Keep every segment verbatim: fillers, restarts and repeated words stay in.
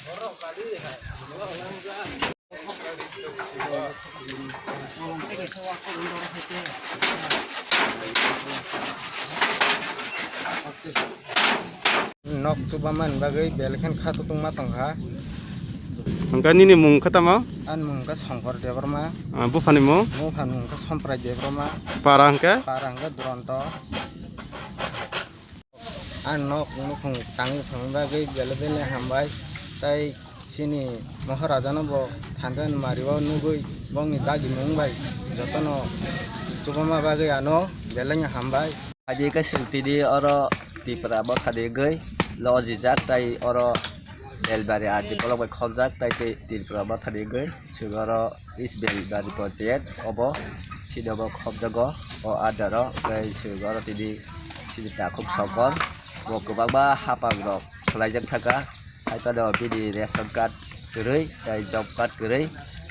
Nok chubaman bagwi belai khe kha tongma tongkha. Hwnkhe nini mung khe tamo? Ani mung khe Songkor Debbarma. Ah, buphani mung? Buphani mung khe Somprai Debbarma. Para hwnkhe? Para hwnkhe Duronto. Ang nok nukhung tangwi thangwi bagwi belai belai hambai. Tai chini Maharaja no bo thansa ni mari o nugwi bongni dagi mung bai jotono chubama bagwi ano belai no hambai. Adi khe swng tini oro Tripura motha ni wngwi lojijak tai oro Belbari R D block bai khobjak tai tei Tripura motha ni wngwi swng oro East Belbari Panchayat obo sini obo khobjago o under o tei swng oro tini chini takhuk Songkor bo kwbangma hapang rok swlaijak thangkha. Hai phano bini ration card kwrwi tei job card kwrwi,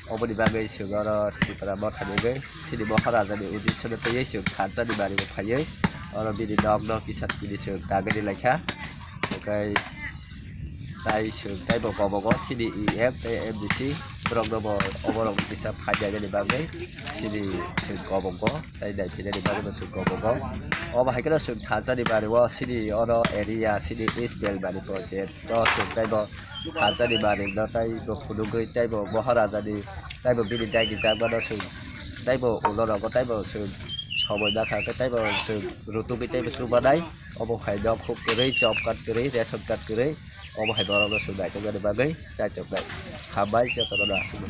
oboni bagwi chwng oro Tripura motha ni wngwi chini Maharaja ni uddesyo no twiwi chwng thansa ni bari o phaiwi oro bini nok no kisa tini chwng tangwi rwlaikha. Hwnkhe tai chwng taibo kobogo chini E M tei M D C borok no bo oborok kisa phaidagani bagwi chini chwng kobogo. Tai nai phinani bagwi no chwng kobogo. Obo hai kheno chwng thansa ni bari o chini oro area chini East Belbari Panchayat o chwng taibo thansa ni bari no taibo phunugwi taibo Maharaja ni taibo bini dagi jakmano chwng taibo ulo rogo taibo chwng somoi nakha khe taibo chwng rutugwi taibo chubanai. Obo hai no khuk kwrwi job card kwrwi ration card kwrwi obo hai borok no chwng naitoknani bagwi chaichoknai. Hambai jotono no aswk.